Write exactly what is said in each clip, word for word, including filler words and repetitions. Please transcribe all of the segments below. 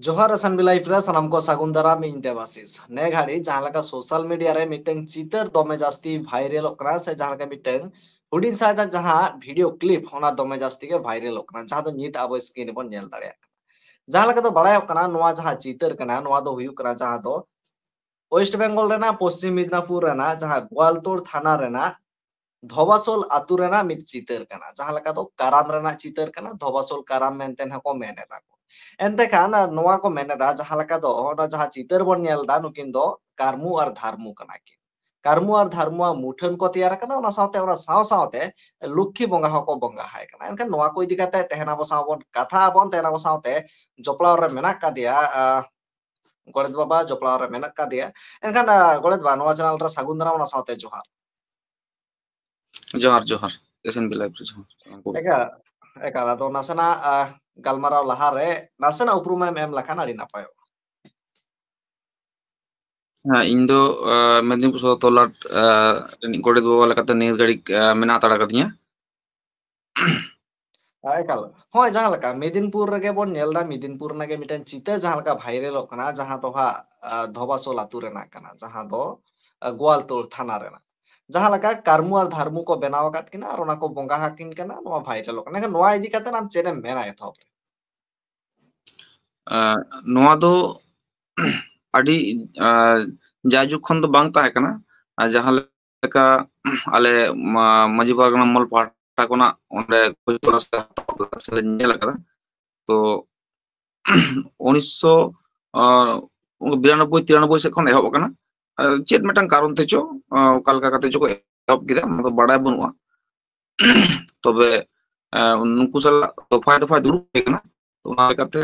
ᱡᱚᱦᱟᱨ S N B live ᱨᱮ ᱥᱟᱱᱟᱢ ᱠᱚ ᱥᱟᱹᱜᱩᱱ ᱫᱟᱨᱟᱢ, ᱤᱧ ᱫᱮᱵᱟᱥᱤᱥ᱾ ᱱᱮ ᱜᱷᱟᱹᱲᱤ ᱡᱟᱦᱟᱸ ᱞᱮᱠᱟ ᱥᱳᱥᱟᱞ ᱢᱤᱰᱤᱭᱟ ᱨᱮ ᱢᱤᱫᱴᱟᱝ ᱪᱤᱛᱟᱹᱨ ᱫᱚᱢᱮ ᱡᱟᱹᱥᱛᱤ ᱵᱷᱟᱭᱨᱟᱞᱚᱜ ᱠᱟᱱᱟ, ᱥᱮ ᱡᱟᱦᱟᱸ ᱞᱮᱠᱟ ᱢᱤᱫᱴᱟᱝ ᱦᱩᱰᱤᱧ ᱥᱟᱡᱟ ᱡᱟᱦᱟᱸ ᱵᱷᱤᱰᱤᱭᱳ ᱠᱞᱤᱯ, ᱚᱱᱟ ᱫᱚᱢᱮ ᱡᱟᱹᱥᱛᱤ ᱜᱮ ᱵᱷᱟᱭᱨᱟᱞᱚᱜ ᱠᱟᱱᱟ, ᱡᱟᱦᱟᱸ ᱫᱚ ᱱᱤᱛ ᱟᱵᱚ ᱥᱠᱨᱤᱱ ᱨᱮᱵᱚᱱ ᱧᱮᱞ ᱫᱟᱲᱮᱭᱟᱜ ᱠᱟᱱᱟ᱾ ᱡᱟᱦᱟᱸ ᱞᱮᱠᱟ ᱫᱚ ᱵᱟᱲᱟᱭᱚᱜ ᱠᱟᱱᱟ, ᱱᱚᱣᱟ ᱡᱟᱦᱟᱸ ᱪᱤᱛᱟᱹᱨ ᱠᱟᱱᱟ, ᱱᱚᱣᱟ ᱫᱚ ᱦᱩᱭᱩᱜ ᱠᱟᱱᱟ ᱡᱟᱦᱟᱸ ᱫᱚ ᱳᱭᱮᱥᱴ ᱵᱮᱝᱜᱚᱞ ᱨᱮᱱᱟᱜ ᱯᱚᱥᱪᱤᱢ ᱢᱤᱫᱱᱟᱯᱩᱨ ᱨᱮᱱᱟᱜ ᱡᱟᱦᱟᱸ ᱜᱳᱣᱟᱞᱛᱳᱲ ᱛᱷᱟᱱᱟ ᱨᱮᱱᱟᱜ ᱫᱷᱚᱵᱟᱥᱳᱞ ᱟᱛᱳ ᱨᱮᱱᱟᱜ ᱢᱤᱫ ᱪᱤᱛᱟᱹᱨ ᱠᱟᱱᱟ, ᱡᱟᱦᱟᱸ ᱞᱮᱠᱟ ᱫᱚ ᱠᱟᱨᱟᱢ ᱨᱮᱱᱟᱜ ᱪᱤᱛᱟᱹᱨ ᱠᱟᱱᱟ, ᱫᱷᱚᱵᱟᱥᱳᱞ ᱠᱟᱨᱟᱢ ᱢᱮᱱᱛᱮ ᱦᱚᱸᱠᱚ ᱢᱮᱱ ᱮᱫᱟ ᱠᱚ᱾ ᱮᱱᱛᱮ ᱠᱷᱟᱱ ᱱᱚᱣᱟ ᱠᱚ ᱢᱮᱱ ᱮᱫᱟ, ᱡᱟᱦᱟᱸ ᱞᱮᱠᱟ ᱫᱚ ᱚᱱᱟ ᱡᱟᱦᱟᱸ ᱪᱤᱛᱟᱹᱨ ᱵᱚᱱ ᱧᱮᱞ ᱮᱫᱟ, ᱱᱩᱠᱤᱱ ᱫᱚ ᱠᱟᱹᱨᱢᱩ ᱟᱨ ᱫᱷᱟᱨᱢᱩ ᱠᱟᱱᱟ ᱠᱤᱱ᱾ ᱠᱟᱹᱨᱢᱩ ᱟᱨ ᱫᱷᱟᱨᱢᱩᱣᱟᱜ ᱢᱩᱴᱷᱟᱹᱱ ᱠᱚ ᱛᱮᱭᱟᱨ ᱟᱠᱟᱫᱟ, ᱚᱱᱟ ᱥᱟᱶᱛᱮ, ᱚᱱᱟ ᱥᱟᱶ ᱥᱟᱶᱛᱮ ᱞᱚᱠᱠᱷᱤ ᱵᱚᱸᱜᱟ ᱦᱚᱸᱠᱚ ᱵᱚᱸᱜᱟ ᱟᱭ ᱠᱟᱱᱟ᱾ ᱮᱱᱠᱷᱟᱱ ᱱᱚᱣᱟ ᱠᱚ ᱤᱫᱤ ᱠᱟᱛᱮ ᱛᱮᱦᱮᱧ ᱟᱵᱚ ᱥᱟᱶ ᱵᱚᱱ ᱠᱟᱛᱷᱟ ᱟᱵᱚᱱ, ᱛᱮᱦᱮᱧ ᱟᱵᱚ ᱥᱟᱶᱛᱮ ᱡᱚᱯᱲᱟᱣ ᱨᱮ ᱢᱮᱱᱟᱜ ᱟᱠᱟᱫᱮᱭᱟ, ᱟᱦ, ᱜᱚᱰᱮᱛ ᱵᱟᱵᱟ ᱡᱚᱯᱲᱟᱣ ᱨᱮ ᱢᱮᱱᱟᱜ ᱟᱠᱟᱫᱮᱭᱟ᱾ ᱮᱱᱠᱷᱟᱱ, ᱟᱦ, ᱜᱚᱰᱮᱛ ᱵᱟᱵᱟ, ᱱᱚᱣᱟ ᱪᱮᱱᱮᱞ ᱨᱮ ᱥᱟᱹᱜᱩᱱ ᱫᱟᱨᱟᱢ, ᱚᱱᱟ ᱥᱟᱶᱛᱮ ᱡᱚᱦᱟᱨ᱾ ᱡᱚᱦᱟᱨ, ᱡᱚᱦᱟᱨ᱾ ᱮᱥ ᱮᱱ ᱵᱤ ᱞᱟᱭᱤᱵᱷ ᱨᱮ ᱡᱚᱦᱟᱨ᱾ ᱮᱠᱟᱞ, ᱮᱠᱟᱞ᱾ ᱟᱫᱚ ᱱᱟᱥᱮᱱᱟᱜ, ᱟᱦ, ᱜᱟᱞᱢᱟᱨᱟᱣ ᱞᱟᱦᱟᱨᱮ ᱱᱟᱥᱮᱱᱟᱜ ᱩᱯᱨᱩᱢᱮᱢ ᱮᱢ ᱞᱮᱠᱷᱟᱱ ᱟᱹᱰᱤ ᱱᱟᱯᱟᱭᱚᱜᱼᱟ᱾ ᱦᱮᱸ, ᱤᱧ ᱫᱚ, ᱟᱦ, ᱢᱮᱫᱽᱱᱤᱯᱩᱨ ᱥᱚᱫᱚᱨ ᱛᱚᱞᱟᱴ, ᱟᱦ, ᱨᱤᱱᱤᱡ ᱜᱚᱰᱮᱛ ᱵᱟᱵᱟ ᱞᱮᱠᱟᱛᱮ ᱱᱤᱭᱟᱹ ᱜᱷᱟᱹᱲᱤᱡ, ᱟᱦ, ᱢᱮᱱᱟᱜ ᱦᱟᱛᱟᱲ ᱟᱠᱟᱫᱤᱧᱟ᱾ ᱦᱮᱸ, ᱮᱠᱟᱞ᱾ ᱦᱳᱭ, ᱡᱟᱦᱟᱸ ᱞᱮᱠᱟ ᱢᱮᱫᱤᱱᱯᱩᱨ ᱨᱮᱜᱮ ᱵᱚᱱ ᱧᱮᱞ ᱮᱫᱟ, ᱢᱮᱫᱤᱱᱯᱩᱨ ᱨᱮᱱᱟᱜ ᱜᱮ ᱢᱤᱫᱴᱮᱱ ᱪᱤᱛᱟᱹᱨ ᱡᱟᱦᱟᱸ ᱞᱮᱠᱟ ᱵᱷᱟᱭᱨᱟᱞᱚᱜ ᱠᱟᱱᱟ, ᱡᱟᱦᱟᱸ ᱫᱚ ᱦᱟᱸᱜ, ᱟᱦ, ᱫᱷᱚᱵᱟᱥᱳᱞ ᱟᱛᱳ ᱨᱮᱱᱟᱜ ᱠᱟᱱᱟ, ᱡᱟᱦᱟᱸ ᱫᱚ, ᱟᱦ, ᱜᱳᱣᱟᱞᱛᱳᱲ ᱛᱷᱟᱱᱟ ᱨᱮᱱᱟᱜ᱾ ᱡᱟᱦᱟᱸ ᱞᱮᱠᱟ ᱠᱟᱹᱨᱢᱩ ᱟᱨ ᱫᱷᱟᱨᱢᱩ ᱠᱚ ᱵᱮᱱᱟᱣ ᱟᱠᱟᱫ ᱠᱤᱱᱟ ᱟᱨ ᱚᱱᱟ ᱠᱚ ᱵᱚᱸᱜᱟ ᱟᱹᱠᱤᱱ ᱠᱟᱱᱟ, ᱱᱚᱣᱟ ᱵᱷᱟᱭᱨᱟᱞᱚᱜ ᱠᱟᱱᱟ᱾ ᱮᱱᱠᱷᱟᱱ ᱱᱚᱣᱟ ᱤᱫᱤ ᱠᱟᱛᱮ ᱟᱢ ᱪᱮᱫ ᱮᱢ ᱢᱮᱱᱟ ᱮᱛᱚᱦᱚᱵ ᱨᱮ? ᱟᱸ, ᱱᱚᱣᱟ ᱫᱚ ᱟᱹᱰᱤ, ᱟᱸ, ᱡᱟᱭᱡᱩᱜᱽ ᱠᱷᱚᱱ ᱫᱚ ᱵᱟᱝ ᱛᱟᱦᱮᱸ ᱠᱟᱱᱟ᱾ ᱟᱨ ᱡᱟᱦᱟᱸ ᱞᱮᱠᱟ ᱟᱞᱮ ᱢᱟ-, ᱢᱟᱹᱡᱷᱤ ᱯᱟᱨᱜᱟᱱᱟ ᱢᱚᱦᱚᱞ ᱯᱟᱦᱴᱟ ᱠᱷᱚᱱᱟᱜ ᱚᱸᱰᱮ ᱠᱷᱚᱡᱽ ᱛᱚᱞᱟᱥ ᱞᱮ ᱦᱟᱛᱟᱣ ᱠᱟᱫᱟ ᱥᱮ ᱞᱮ ᱧᱮᱞ ᱟᱠᱟᱫᱟ᱾ ᱛᱚ, ᱩᱱᱤᱥᱥᱚ, ᱟᱸ, ᱵᱤᱨᱟᱱᱚᱵᱵᱳᱭ ᱛᱤᱨᱟᱱᱚᱵᱵᱳᱭ ᱥᱮᱫ ᱠᱷᱚᱱ ᱮᱦᱚᱵ ᱟᱠᱟᱱᱟ᱾ ᱟᱨ ᱪᱮᱫ ᱢᱤᱫᱴᱟᱝ ᱠᱟᱨᱚᱱ ᱛᱮ ᱪᱚ, ᱟᱸ, ᱚᱠᱟ ᱞᱮᱠᱟ ᱠᱟᱛᱮ ᱪᱚ ᱠᱚ ᱮᱦᱚᱵ ᱠᱮᱫᱟ, ᱚᱱᱟ ᱫᱚ ᱵᱟᱲᱟᱭ ᱵᱟᱹᱱᱩᱜᱼᱟ᱾ ᱛᱚᱵᱮ, ᱟᱸ, ᱱᱩᱠᱩ ᱥᱟᱞᱟᱜ ᱫᱚᱯᱷᱟᱭ ᱫᱚᱯᱷᱟᱭ ᱫᱩᱲᱩᱵ ᱦᱩᱭ ᱟᱠᱟᱱᱟ᱾ ᱛᱚ, ᱚᱱᱟ ᱞᱮᱠᱟᱛᱮ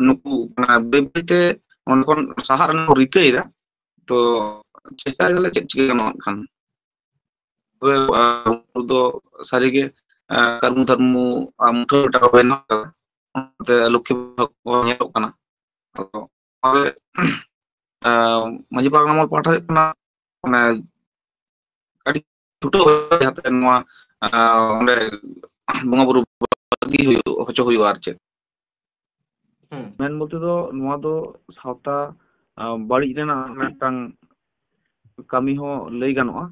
ᱱᱩᱠᱩ, ᱢᱟᱱᱮ, ᱵᱟᱹᱭ ᱵᱟᱹᱭ ᱛᱮ ᱚᱸᱰᱮ ᱠᱷᱚᱱ ᱥᱟᱦᱟᱜ ᱨᱮᱱᱟᱜ ᱠᱚ ᱨᱤᱠᱟᱹᱭᱮᱫᱟ᱾ ᱛᱚ, ᱪᱮᱥᱴᱟᱭ ᱫᱟᱞᱮ ᱪᱮᱫ ᱪᱤᱠᱟᱹ ᱜᱟᱱᱚᱜᱼᱟ ᱠᱷᱟᱱ᱾ ᱛᱚᱵᱮ, ᱟᱸ, ᱩᱱᱠᱩ ᱫᱚ ᱥᱟᱹᱨᱤᱜᱮ, ᱟᱸ, ᱠᱟᱹᱨᱢᱩ ᱫᱷᱟᱨᱢᱩ, ᱟᱸ, ᱢᱩᱴᱷᱟᱹᱱ ᱢᱤᱫᱴᱟᱝ ᱠᱚ ᱵᱮᱱᱟᱣ ᱠᱟᱫᱟ᱾ ᱚᱱᱟᱛᱮ ᱞᱚᱠᱠᱷᱤ ᱵᱟᱵᱟ ᱠᱚ ᱧᱮᱞᱚᱜ ᱠᱟᱱᱟ᱾ ᱟᱫᱚ ᱚᱱᱟᱨᱮ, ᱟᱸ, ᱢᱟᱹᱡᱷᱤ ᱯᱟᱨᱜᱟᱱᱟ ᱢᱚᱦᱚᱞ ᱯᱟᱦᱴᱟ ᱦᱩᱭᱩᱜ ᱠᱟᱱᱟ, ᱢᱟᱱᱮ, ᱟᱹᱰᱤ ᱪᱷᱩᱴᱟᱹᱣ ᱦᱩᱭᱩᱜᱼᱟ, ᱡᱟᱦᱟᱸᱛᱮ ᱱᱚᱣᱟ, ᱟᱸ, ᱚᱸᱰᱮ ᱵᱚᱸᱜᱟ ᱵᱩᱨᱩ ᱵᱷᱟᱹᱜᱤ ᱦᱩᱭᱩᱜ, ᱦᱚᱪᱚ ᱦᱩᱭᱩᱜᱼᱟ ᱟᱨ ᱪᱮᱫ᱾ ᱦᱩᱸ᱾ ᱢᱮᱱ ᱵᱚᱞᱛᱮ ᱫᱚ ᱱᱚᱣᱟ ᱫᱚ ᱥᱟᱶᱛᱟ, ᱟᱸ, ᱵᱟᱹᱲᱤᱡ ᱨᱮᱱᱟᱜ ᱢᱤᱫᱴᱟᱝ ᱠᱟᱹᱢᱤ ᱦᱚᱸ ᱞᱟᱹᱭ ᱜᱟᱱᱚᱜᱼᱟ᱾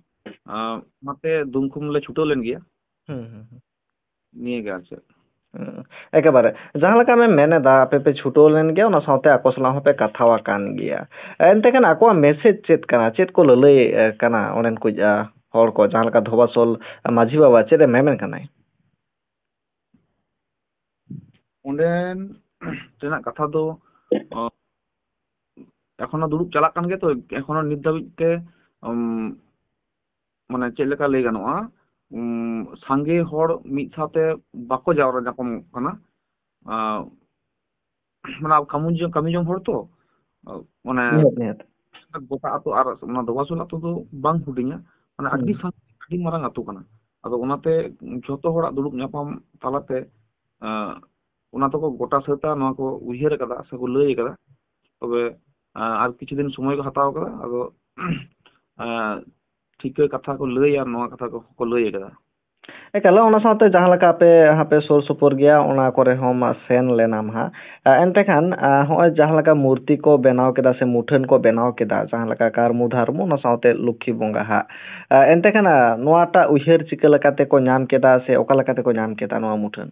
ᱟᱸ, ᱚᱱᱟᱛᱮ ᱫᱩᱢᱠᱷᱩᱢ ᱞᱮ ᱪᱷᱩᱴᱟᱹᱣ ᱞᱮᱱ ᱜᱮᱭᱟ᱾ ᱦᱩᱸ, ᱦᱩᱸ, ᱦᱩᱸ᱾ ᱱᱤᱭᱟᱹ ᱜᱮ ᱟᱨ ᱪᱮᱫ᱾ ᱦᱩᱸ, ᱮᱠᱮᱵᱟᱨᱮ᱾ ᱡᱟᱦᱟᱸ ᱞᱮᱠᱟ ᱟᱢᱮᱢ ᱢᱮᱱ ᱮᱫᱟ, ᱟᱯᱮ ᱯᱮ ᱪᱷᱩᱴᱟᱹᱣ ᱞᱮᱱ ᱜᱮᱭᱟ, ᱚᱱᱟ ᱥᱟᱶᱛᱮ ᱟᱠᱚ ᱥᱟᱞᱟᱜ ᱦᱚᱸᱯᱮ ᱠᱟᱛᱷᱟᱣ ᱟᱠᱟᱱ ᱜᱮᱭᱟ᱾ ᱮᱱᱛᱮ ᱠᱷᱟᱱ ᱟᱠᱚᱣᱟᱜ message ᱪᱮᱫ ᱠᱟᱱᱟ? ᱪᱮᱫ ᱠᱚ ᱞᱟᱹᱞᱟᱹᱭ, ᱮ, ᱠᱟᱱᱟ ᱚᱸᱰᱮᱱ ᱠᱚ, ᱟ, ᱦᱚᱲ ᱠᱚ? ᱡᱟᱦᱟᱸ ᱞᱮᱠᱟ ᱫᱷᱚᱵᱟᱥᱳᱞ ᱢᱟᱹᱡᱷᱤ ᱵᱟᱵᱟ ᱪᱮᱫ ᱮ ᱢᱮᱢᱮᱱ ᱠᱟᱱᱟᱭ? ᱚᱸᱰᱮᱱ ᱨᱮᱱᱟᱜ ᱠᱟᱛᱷᱟ ᱫᱚ, ᱚ, ᱮᱠᱷᱚᱱᱳ ᱫᱩᱲᱩᱵ ᱪᱟᱞᱟᱜ ᱠᱟᱱ ᱜᱮᱭᱟ ᱛᱚ, ᱮᱠᱷᱚᱱᱳ ᱱᱤᱛ ᱫᱷᱟᱹᱵᱤᱡ ᱛᱮ, ᱩᱢ, ᱢᱟᱱᱮ ᱪᱮᱫ ᱞᱮᱠᱟ ᱞᱟᱹᱭ ᱜᱟᱱᱚᱜᱼᱟ, ᱩᱢ, ᱥᱟᱸᱜᱮ ᱦᱚᱲ ᱢᱤᱫ ᱥᱟᱶᱛᱮ ᱵᱟᱠᱚ ᱡᱟᱣᱨᱟ ᱧᱟᱯᱟᱢᱚᱜ ᱠᱟᱱᱟ᱾ ᱟᱸ, ᱢᱟᱱᱮ ᱟᱵᱚ ᱠᱟᱹᱢᱤ ᱡᱚᱝ, ᱠᱟᱹᱢᱤ ᱡᱚᱝ ᱦᱚᱲ ᱛᱚ, ᱢᱟᱱᱮ ᱱᱤᱦᱟᱹᱛ, ᱱᱤᱦᱟᱹᱛ᱾ ᱜᱚᱴᱟ ᱟᱹᱛᱩ ᱟᱨ ᱚᱱᱟ ᱫᱚᱵᱟᱥᱳᱞ ᱟᱹᱛᱩ ᱫᱚ ᱵᱟᱝ ᱦᱩᱰᱤᱧᱟ, ᱢᱟᱱᱮ ᱟᱹᱰᱤ ᱦᱩᱸ᱾ ᱥᱟᱸᱜᱮ, ᱟᱹᱰᱤ ᱢᱟᱨᱟᱝ ᱟᱹᱛᱩ ᱠᱟᱱᱟ᱾ ᱟᱫᱚ ᱚᱱᱟᱛᱮ ᱡᱷᱚᱛᱚ ᱦᱚᱲᱟᱜ ᱫᱩᱲᱩᱵ ᱧᱟᱯᱟᱢ ᱛᱟᱞᱟᱛᱮ, ᱟᱸ, ᱚᱱᱟ ᱫᱚᱠᱚ ᱜᱚᱴᱟ ᱥᱟᱹᱛᱟ, ᱱᱚᱣᱟ ᱠᱚ ᱩᱭᱦᱟᱹᱨ ᱟᱠᱟᱫᱟ ᱥᱮᱠᱚ ᱞᱟᱹᱭ ᱟᱠᱟᱫᱟ᱾ ᱛᱚᱵᱮ, ᱟᱸ, ᱟᱨ ᱠᱤᱪᱷᱩ ᱫᱤᱱ ᱥᱚᱢᱚᱭ ᱠᱚ ᱦᱟᱛᱟᱣ ᱟᱠᱟᱫᱟ, ᱟᱫᱚ, ᱟᱸ, ᱴᱷᱤᱠᱟᱹ ᱠᱟᱛᱷᱟ ᱠᱚ ᱞᱟᱹᱭᱟ, ᱱᱚᱣᱟ ᱠᱟᱛᱷᱟ ᱠᱚ, ᱠᱚ ᱞᱟᱹᱭ ᱟᱠᱟᱫᱟ᱾ ᱮᱠᱟᱞ, ᱚᱱᱟ ᱥᱟᱶᱛᱮ ᱡᱟᱦᱟᱸ ᱞᱮᱠᱟ ᱟᱯᱮ ᱦᱟᱸᱜ ᱯᱮ ᱥᱩᱨ ᱥᱩᱯᱩᱨ ᱜᱮᱭᱟ, ᱚᱱᱟ ᱠᱚᱨᱮ ᱦᱚᱸ ᱢᱟ ᱥᱮᱱ ᱞᱮᱱᱟᱢ ᱦᱟᱸᱜ᱾ ᱟ, ᱮᱱᱛᱮ ᱠᱷᱟᱱ, ᱟ, ᱦᱚᱸᱜᱼᱚᱭ ᱡᱟᱦᱟᱸ ᱞᱮᱠᱟ ᱢᱩᱨᱛᱤ ᱠᱚ ᱵᱮᱱᱟᱣ ᱠᱮᱫᱟ ᱥᱮ ᱢᱩᱴᱷᱟᱹᱱ ᱠᱚ ᱵᱮᱱᱟᱣ ᱠᱮᱫᱟ, ᱡᱟᱦᱟᱸ ᱞᱮᱠᱟ ᱠᱟᱹᱨᱢᱩ ᱫᱷᱟᱨᱢᱩ, ᱚᱱᱟ ᱥᱟᱶᱛᱮ ᱞᱚᱠᱠᱷᱤ ᱵᱚᱸᱜᱟ ᱦᱟᱸᱜ᱾ ᱟ, ᱮᱱᱛᱮ ᱠᱷᱟᱱ, ᱟ, ᱱᱚᱣᱟᱴᱟᱜ ᱩᱭᱦᱟᱹᱨ ᱪᱤᱠᱟᱹ ᱞᱮᱠᱟᱛᱮ ᱠᱚ ᱧᱟᱢ ᱠᱮᱫᱟ ᱥᱮ ᱚᱠᱟ ᱞᱮᱠᱟᱛᱮ ᱠᱚ ᱧᱟᱢ ᱠᱮᱫᱟ ᱱᱚᱣᱟ ᱢᱩᱴᱷᱟᱹᱱ?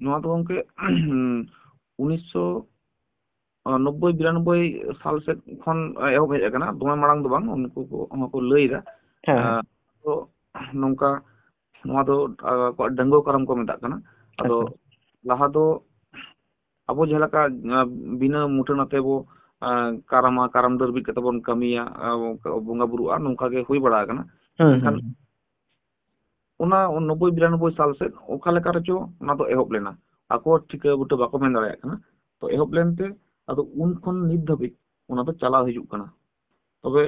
ᱱᱚᱣᱟ ᱫᱚ ᱜᱚᱢᱠᱮ, ᱩᱱᱤᱥᱥᱚ ᱱᱚᱵᱵᱳᱭ ᱵᱤᱨᱟᱱᱚᱵᱵᱳᱭ ᱥᱟᱞ ᱥᱮᱫ ᱠᱷᱚᱱ ᱮᱦᱚᱵ ᱦᱮᱡ ᱟᱠᱟᱱᱟ, ᱫᱚᱢᱮ ᱢᱟᱲᱟᱝ ᱫᱚ ᱵᱟᱝ, ᱩᱱᱠᱩ ᱠᱚ ᱦᱚᱸᱠᱚ ᱞᱟᱹᱭ ᱮᱫᱟ᱾ ᱦᱮᱸ, ᱦᱮᱸ᱾ ᱟᱸ, ᱛᱚ ᱱᱚᱝᱠᱟ, ᱱᱚᱣᱟ ᱫᱚ, ᱟᱸ, ᱰᱟᱺᱜᱩᱣᱟᱹ ᱠᱟᱨᱟᱢ ᱠᱚ ᱢᱮᱛᱟᱜ ᱠᱟᱱᱟ᱾ ᱟᱫᱚ ᱟᱪᱪᱷᱟ᱾ ᱞᱟᱦᱟ ᱫᱚ ᱟᱵᱚ ᱡᱟᱦᱟᱸ ᱞᱮᱠᱟ, ᱟᱸ, ᱵᱤᱱᱟᱹ ᱢᱩᱴᱷᱟᱹᱱ ᱟᱛᱮ ᱵᱚ, ᱟᱸ, ᱠᱟᱨᱟᱢᱟ, ᱠᱟᱨᱟᱢ ᱰᱟᱹᱨ ᱵᱤᱫ ᱠᱟᱛᱮ ᱵᱚᱱ ᱠᱟᱹᱢᱤᱭᱟ, ᱟᱸ, ᱵᱚᱸᱜᱟ ᱵᱩᱨᱩᱜᱼᱟ, ᱱᱚᱝᱠᱟ ᱜᱮ ᱦᱩᱭ ᱵᱟᱲᱟ ᱟᱠᱟᱱᱟ᱾ ᱦᱩᱸ, ᱢᱮᱱᱠᱷᱟᱱ ᱦᱩᱸ᱾ ᱚᱱᱟ ᱱᱚᱵᱵᱳᱭ ᱵᱤᱨᱟᱱᱚᱵᱵᱳᱭ ᱥᱟᱞ ᱥᱮᱫ ᱚᱠᱟ ᱞᱮᱠᱟ ᱨᱮᱪᱚ ᱚᱱᱟ ᱫᱚ ᱮᱦᱚᱵ ᱞᱮᱱᱟ᱾ ᱟᱠᱚ ᱴᱷᱤᱠᱟᱹ ᱵᱩᱴᱟᱹ ᱵᱟᱠᱚ ᱢᱮᱱ ᱫᱟᱲᱮᱭᱟᱜ ᱠᱟᱱᱟ᱾ ᱛᱚ ᱮᱦᱚᱵ ᱞᱮᱱᱛᱮ ᱟᱫᱚ ᱩᱱ ᱠᱷᱚᱱ ᱱᱤᱛ ᱫᱷᱟᱹᱵᱤᱡ ᱚᱱᱟ ᱫᱚ ᱪᱟᱞᱟᱣ ᱦᱤᱡᱩᱜ ᱠᱟᱱᱟ᱾ ᱛᱚᱵᱮ,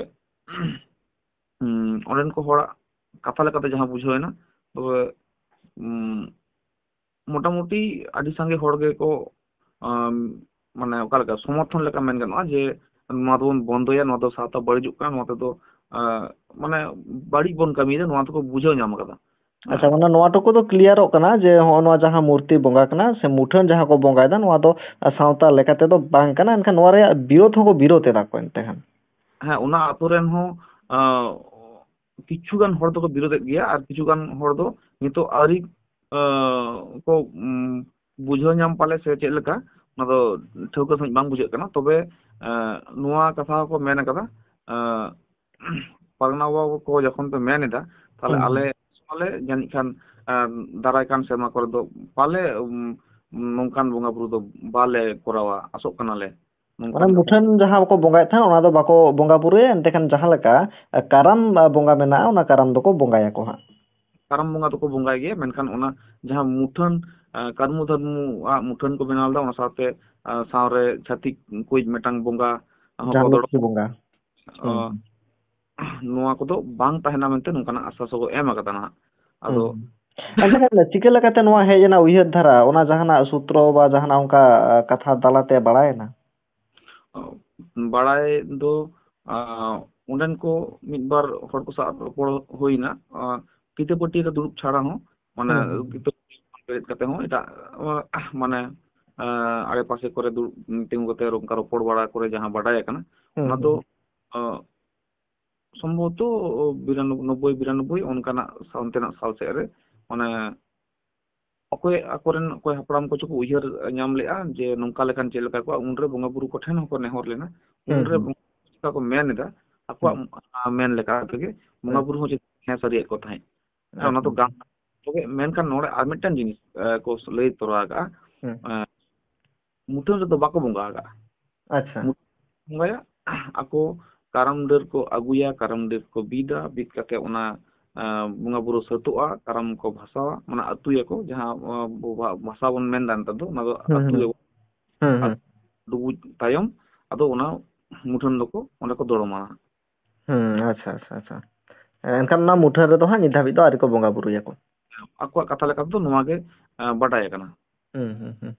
ᱩᱸ, ᱚᱸᱰᱮᱱ ᱠᱚ ᱦᱚᱲᱟᱜ ᱠᱟᱛᱷᱟ ᱞᱮᱠᱟᱛᱮ ᱡᱟᱦᱟᱸ ᱵᱩᱡᱷᱟᱹᱣ ᱮᱱᱟ, ᱛᱚᱵᱮ, ᱩᱸ, ᱢᱚᱴᱟᱢᱩᱴᱤ ᱟᱹᱰᱤ ᱥᱟᱸᱜᱮ ᱦᱚᱲ ᱜᱮᱠᱚ, ᱟᱢ, ᱢᱟᱱᱮ ᱚᱠᱟ ᱞᱮᱠᱟ ᱥᱚᱢᱚᱨᱛᱷᱚᱱ ᱞᱮᱠᱟ ᱢᱮᱱ ᱜᱟᱱᱚᱜᱼᱟ ᱡᱮ ᱱᱚᱣᱟ ᱫᱚᱵᱚᱱ ᱵᱚᱱᱫᱚᱭᱟ, ᱱᱚᱣᱟ ᱫᱚ ᱥᱟᱶᱛᱟ ᱵᱟᱹᱲᱤᱡᱚᱜ ᱠᱟᱱᱟ, ᱱᱚᱣᱟ ᱛᱮᱫᱚ, ᱟᱸ, ᱢᱟᱱᱮ ᱵᱟᱹᱲᱤᱡ ᱵᱚᱱ ᱠᱟᱹᱢᱤᱭᱮᱫᱟ, ᱱᱚᱣᱟ ᱫᱚᱠᱚ ᱵᱩᱡᱷᱟᱹᱣ ᱧᱟᱢ ᱟᱠᱟᱫᱟ᱾ ᱟᱪᱪᱷᱟ, ᱢᱟᱱᱮ ᱱᱚᱣᱟ ᱴᱩᱠᱩ ᱫᱚ ᱠᱞᱤᱭᱟᱨᱚᱜ ᱠᱟᱱᱟ ᱡᱮ ᱦᱚᱸᱜᱼᱚ ᱱᱚᱣᱟ ᱡᱟᱦᱟᱸ ᱢᱩᱨᱛᱤ ᱵᱚᱸᱜᱟ ᱠᱟᱱᱟ ᱥᱮ ᱢᱩᱴᱷᱟᱹᱱ ᱡᱟᱦᱟᱸ ᱠᱚ ᱵᱚᱸᱜᱟᱭᱮᱫᱟ, ᱱᱚᱣᱟ ᱫᱚ ᱥᱟᱶᱛᱟ ᱞᱮᱠᱟ ᱛᱮᱫᱚ ᱵᱟᱝ ᱠᱟᱱᱟ, ᱮᱱᱠᱷᱟᱱ ᱱᱚᱣᱟ ᱨᱮᱭᱟᱜ ᱵᱤᱨᱳᱫᱷ ᱦᱚᱸᱠᱚ ᱵᱤᱨᱳᱫᱷ ᱮᱫᱟ ᱠᱚ ᱮᱱᱛᱮ ᱠᱷᱟᱱ᱾ ᱦᱮᱸ, ᱚᱱᱟ ᱟᱛᱳ ᱨᱮᱱ ᱦᱚᱸ, ᱟᱸ, ᱠᱤᱪᱷᱩ ᱜᱟᱱ ᱦᱚᱲ ᱫᱚᱠᱚ ᱵᱤᱨᱳᱫᱮᱫ ᱜᱮᱭᱟ ᱟᱨ ᱠᱤᱪᱷᱩ ᱜᱟᱱ ᱦᱚᱲ ᱫᱚ ᱱᱤᱛᱚᱜ ᱟᱹᱣᱨᱤ, ᱟᱸ, ᱠᱚ, ᱩᱢ, ᱵᱩᱡᱷᱟᱹᱣ ᱧᱟᱢ ᱯᱟᱞᱮ ᱥᱮ ᱪᱮᱫ ᱞᱮᱠᱟ, ᱚᱱᱟ ᱫᱚ ᱴᱷᱟᱹᱣᱠᱟᱹ ᱥᱟᱺᱦᱤᱡ ᱵᱟᱝ ᱵᱩᱡᱷᱟᱹᱜ ᱠᱟᱱᱟ᱾ ᱛᱚᱵᱮ, ᱟᱸ, ᱱᱚᱣᱟ ᱠᱟᱛᱷᱟ ᱦᱚᱸᱠᱚ ᱢᱮᱱ ᱟᱠᱟᱫᱟ, ᱟᱸ, ᱯᱟᱨᱜᱟᱱᱟ ᱵᱟᱵᱟ ᱠᱚ ᱡᱚᱠᱷᱚᱱ ᱯᱮ ᱢᱮᱱ ᱮᱫᱟ, ᱛᱟᱦᱞᱮ ᱦᱩᱸ, ᱟᱞᱮ ᱦᱩᱸ᱾ ᱥᱚᱢᱟᱡᱽ ᱞᱮ ᱡᱟᱹᱱᱤᱡ ᱠᱷᱟᱱ, ᱟᱸ, ᱫᱟᱨᱟᱭ ᱠᱟᱱ ᱥᱮᱨᱢᱟ ᱠᱚᱨᱮ ᱫᱚ ᱯᱟᱞᱮ, ᱩᱢ, ᱱᱚᱝᱠᱟᱱ ᱵᱚᱸᱜᱟ ᱵᱩᱨᱩ ᱫᱚ ᱵᱟᱞᱮ ᱠᱚᱨᱟᱣᱟ, ᱟᱥᱚᱜ ᱠᱟᱱᱟᱞᱮ᱾ ᱢᱟᱱᱮ ᱱᱚᱝᱠᱟᱱ ᱠᱟᱛᱷᱟ᱾ ᱢᱩᱴᱷᱟᱹᱱ ᱡᱟᱦᱟᱸ ᱠᱚ ᱵᱚᱸᱜᱟᱭᱮᱫ ᱛᱟᱦᱮᱸᱫ, ᱚᱱᱟ ᱫᱚ ᱵᱟᱠᱚ ᱵᱚᱸᱜᱟ ᱵᱩᱨᱩᱭᱟ, ᱮᱱᱛᱮ ᱠᱷᱟᱱ ᱡᱟᱦᱟᱸ ᱞᱮᱠᱟ, ᱮ, ᱠᱟᱨᱟᱢ, ᱮ, ᱵᱚᱸᱜᱟ ᱢᱮᱱᱟᱜᱼᱟ, ᱚᱱᱟ ᱠᱟᱨᱟᱢ ᱫᱚᱠᱚ ᱵᱚᱸᱜᱟᱭᱟᱠᱚ ᱦᱟᱸᱜ᱾ ᱠᱟᱨᱟᱢ ᱵᱚᱸᱜᱟ ᱫᱚᱠᱚ ᱵᱚᱸᱜᱟᱭ ᱜᱮᱭᱟ, ᱢᱮᱱᱠᱷᱟᱱ ᱚᱱᱟ ᱡᱟᱦᱟᱸ ᱢᱩᱴᱷᱟᱹᱱ, ᱮ, ᱠᱟᱹᱨᱢᱩ ᱫᱷᱟᱹᱨᱢᱩ ᱟᱜ ᱢᱩᱴᱷᱟᱹᱱ ᱠᱚ ᱵᱮᱱᱟᱣ ᱞᱮᱫᱟ, ᱚᱱᱟ ᱥᱟᱶᱛᱮ, ᱮ, ᱥᱟᱶᱨᱮ ᱪᱷᱟᱹᱛᱤᱠ ᱠᱚᱭᱤᱡ ᱢᱤᱫᱴᱟᱝ ᱵᱚᱸᱜᱟ ᱦᱚᱸᱠᱚ ᱡᱟᱦᱟᱸ ᱫᱚᱲᱚᱢ-, ᱞᱚᱠᱠᱷᱤ ᱵᱚᱸᱜᱟ᱾ ᱮ, ᱦᱩᱸ, ᱦᱩᱸ᱾ ᱱᱚᱣᱟ ᱠᱚᱫᱚ ᱵᱟᱝ ᱛᱟᱦᱮᱱᱟ ᱢᱮᱱᱛᱮ ᱱᱚᱝᱠᱟᱱᱟᱜ ᱟᱥᱥᱟᱥ ᱦᱚᱸᱠᱚ ᱮᱢ ᱟᱠᱟᱫᱟ ᱱᱟᱦᱟᱜ᱾ ᱟᱫᱚ ᱦᱩᱸ, ᱦᱩᱸ᱾ ᱮᱱᱠᱷᱟᱱ ᱪᱤᱠᱟᱹ ᱞᱮᱠᱟᱛᱮ ᱱᱚᱣᱟ ᱦᱮᱡ ᱮᱱᱟ ᱩᱭᱦᱟᱹᱨ ᱫᱷᱟᱨᱟ? ᱚᱱᱟ ᱡᱟᱦᱟᱱᱟᱜ ᱥᱩᱛᱨᱚ ᱵᱟ ᱡᱟᱦᱟᱱᱟᱜ ᱚᱱᱠᱟ, ᱮ, ᱠᱟᱛᱷᱟ ᱛᱟᱞᱟᱛᱮ ᱵᱟᱲᱟᱭᱮᱱᱟ? ᱵᱟᱲᱟᱭ ᱫᱚ, ᱟᱸ, ᱚᱸᱰᱮᱱ ᱠᱚ ᱢᱤᱫ ᱵᱟᱨ ᱦᱚᱲ ᱠᱚ ᱥᱟᱶ ᱨᱚᱯᱚᱲ ᱦᱩᱭᱱᱟ᱾ ᱟᱸ, ᱠᱤᱛᱟᱹ ᱯᱟᱹᱴᱤ ᱨᱮ ᱫᱩᱲᱩᱵ ᱪᱷᱟᱲᱟ ᱦᱚᱸ, ᱢᱟᱱᱮ, ᱦᱩᱸ, ᱦᱩᱸ, ᱦᱩᱸ᱾ ᱠᱤᱛᱟᱹ ᱵᱮᱨᱮᱫ ᱠᱟᱛᱮ ᱦᱚᱸ ᱮᱴᱟᱜ, ᱟᱸ, ᱢᱟᱱᱮ, ᱟᱸ, ᱟᱲᱮᱯᱟᱥᱮ ᱠᱚᱨᱮ ᱫᱩᱲᱩᱵ, ᱛᱤᱸᱜᱩ ᱠᱟᱛᱮ ᱚᱱᱠᱟ ᱨᱚᱯᱚᱲ ᱵᱟᱲᱟ ᱠᱚᱨᱮ ᱡᱟᱦᱟᱸ ᱵᱟᱰᱟᱭ ᱟᱠᱟᱱᱟ, ᱦᱩᱸ, ᱚᱱᱟ ᱦᱩᱸ, ᱫᱚ, ᱦᱩᱸ᱾ ᱟᱸ, ᱥᱚᱢᱵᱷᱚᱵᱚᱛᱚ ᱵᱤᱨᱟᱱᱚᱵᱵᱳᱭ, ᱱᱚᱵᱵᱳᱭ ᱵᱤᱨᱟᱱᱚᱵᱵᱳᱭ ᱚᱱᱠᱟᱱᱟᱜ ᱥᱟ-, ᱚᱱᱛᱮᱱᱟᱜ ᱥᱟᱞ ᱥᱮᱫ ᱨᱮ, ᱢᱟᱱᱮ, ᱚᱠᱚᱭ ᱟᱠᱚᱨᱮᱱ ᱚᱠᱚᱭ ᱦᱟᱯᱲᱟᱢ ᱠᱚᱪᱚ ᱠᱚ ᱩᱭᱦᱟᱹᱨ ᱧᱟᱢ ᱞᱮᱜᱼᱟ ᱡᱮ ᱱᱚᱝᱠᱟ ᱞᱮᱠᱟᱱ ᱪᱮᱫ ᱞᱮᱠᱟ ᱠᱚᱣᱟ, ᱩᱱᱨᱮ ᱵᱚᱸᱜᱟ ᱵᱩᱨᱩ ᱠᱚᱴᱷᱮᱱ ᱦᱚᱸᱠᱚ ᱱᱮᱦᱚᱨ ᱞᱮᱱᱟ᱾ ᱦᱩᱸ, ᱩᱱᱨᱮ ᱦᱩᱸ᱾ ᱵᱚᱸᱜᱟ ᱪᱮᱫ ᱞᱮᱠᱟ ᱠᱚ ᱢᱮᱱ ᱮᱫᱟ, ᱟᱠᱚᱣᱟᱜ, ᱦᱩᱸ᱾ ᱟ, ᱢᱮᱱ ᱞᱮᱠᱟ ᱛᱮᱜᱮ ᱵᱚᱸᱜᱟ ᱦᱩᱸ᱾ ᱵᱩᱨᱩ ᱦᱚᱸ ᱪᱮᱫ ᱦᱮᱸ ᱥᱟᱹᱨᱤᱭᱮᱫ ᱠᱚ ᱛᱟᱦᱮᱸᱫ᱾ ᱦᱮᱸ, ᱚᱱᱟ ᱫᱚ ᱮᱠᱫᱚᱢ᱾ ᱜᱟᱱ᱾ ᱛᱚᱵᱮ ᱢᱮᱱᱠᱷᱟᱱ ᱱᱚᱰᱮ ᱟᱨ ᱢᱤᱫᱴᱟᱝ ᱡᱤᱱᱤᱥ, ᱮ, ᱠᱚ ᱞᱟᱹᱭ ᱛᱚᱨᱟ ᱟᱠᱟᱫᱼᱟ᱾ ᱦᱩᱸ᱾ ᱮ, ᱢᱩᱴᱷᱟᱹᱱ ᱨᱮᱫᱚ ᱵᱟᱠᱚ ᱵᱚᱸᱜᱟ ᱟᱠᱟᱫᱼᱟ᱾ ᱟᱪᱪᱷᱟ᱾ ᱢᱩᱴᱷᱟᱹᱱ ᱵᱚᱸᱜᱟᱭᱟ, ᱟᱠᱚ ᱠᱟᱨᱟᱢ ᱰᱟᱹᱨ ᱠᱚ ᱟᱹᱜᱩᱭᱟ, ᱠᱟᱨᱟᱢ ᱰᱟᱹᱨ ᱠᱚ ᱵᱤᱫᱟ, ᱵᱤᱫ ᱠᱟᱛᱮ ᱚᱱᱟ, ᱮ, ᱵᱚᱸᱜᱟ ᱵᱩᱨᱩ ᱥᱟᱹᱛᱚᱜᱼᱟ, ᱠᱟᱨᱟᱢ ᱠᱚ ᱵᱷᱟᱥᱟᱣᱟ, ᱢᱟᱱᱮ ᱟᱹᱛᱩᱭᱟᱠᱚ, ᱡᱟᱦᱟᱸ, ᱮ, ᱵᱚ-, ᱵᱷᱟ-, ᱵᱷᱟᱥᱟ ᱵᱚᱱ ᱢᱮᱱᱫᱟ ᱱᱮᱛᱟᱨ ᱫᱚ, ᱚᱱᱟ ᱫᱚ ᱦᱩᱸ, ᱦᱩᱸ᱾ ᱟᱹᱛᱩᱭᱟᱵᱚ᱾ ᱦᱩᱸ, ᱟᱨ ᱦᱩᱸ᱾ ᱰᱩᱵᱩᱡ ᱛᱟᱭᱚᱢ ᱟᱫᱚ ᱚᱱᱟ ᱢᱩᱴᱷᱟᱹᱱ ᱫᱚᱠᱚ ᱚᱸᱰᱮ ᱠᱚ ᱫᱚᱲᱚᱢᱟ᱾ ᱦᱩᱸ, ᱟᱪᱪᱷᱟ, ᱟᱪᱪᱷᱟ, ᱟᱪᱪᱷᱟ᱾ ᱮᱱᱠᱷᱟᱱ ᱚᱱᱟ ᱢᱩᱴᱷᱟᱹᱱ ᱨᱮᱫᱚ ᱦᱟᱸᱜ ᱱᱤᱛ ᱫᱷᱟᱹᱵᱤᱡ ᱫᱚ ᱟᱹᱣᱨᱤ ᱠᱚ ᱵᱚᱸᱜᱟ ᱵᱩᱨᱩᱭᱟᱠᱚ᱾ ᱟᱠᱚᱣᱟᱜ ᱠᱟᱛᱷᱟ ᱞᱮᱠᱟ ᱛᱮᱫᱚ ᱱᱚᱣᱟ ᱜᱮ, ᱮ, ᱵᱟᱰᱟᱭ ᱟᱠᱟᱱᱟ᱾ ᱦᱩᱸ, ᱦᱩᱸ, ᱦᱩᱸ᱾